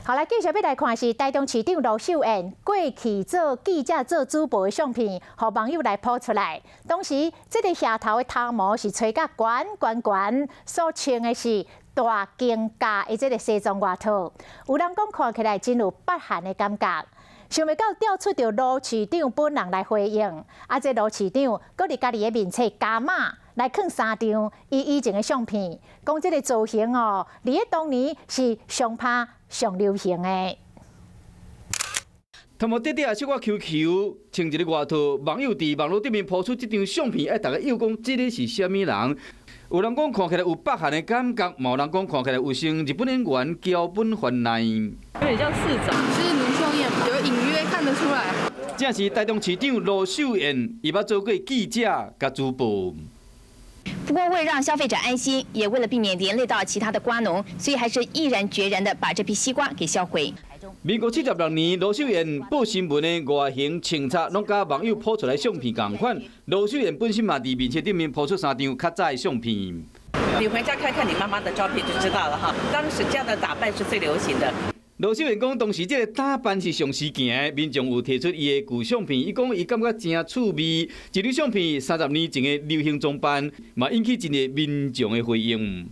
好來，繼續欲來看是台中市長盧秀燕過去做記者做主播的相片，予網友來 po 出來。當時這个額頭的頭毛是吹甲懸懸懸，所穿的是大肩胛的這个西裝外套，有人講看起來真有北韓的感覺。想袂到調出著盧市長本人來回應，啊，這盧市長閣佇家己的面冊加碼來囥三張伊以前的相片，講這个造型哦，佇咧當年是上拍上流行的。頭毛短短也小可虯虯，穿一个外套，網友佇網路頂面 po 出這張相片，愛逐家又講這个是啥物人？有人講看起來有北韓的感覺，嘛有人講看起來有像日本演員橋本環奈。有點像市長，是盧秀燕，有隱約看得出來。正是台中市長盧秀燕，伊捌做過記者佮主播。不過，為了讓消費者安心，也為了避免連累到其他的瓜農，所以還是毅然決然的把這批西瓜給銷毀。民國76年，盧秀燕報新聞的外形穿插，攏佮網友 po 出來相片仝款。盧秀燕本身嘛，佇面冊頂面 po 出三張較早的相片。你回家看看你媽媽的照片就知道了哈。當時這樣的打扮是最流行的。盧秀燕講，當時這个打扮是上時行的，民眾有提出伊的舊相片，伊講伊感覺誠趣味。這張相片30年前的流行裝扮，嘛引起真濟民眾的回應。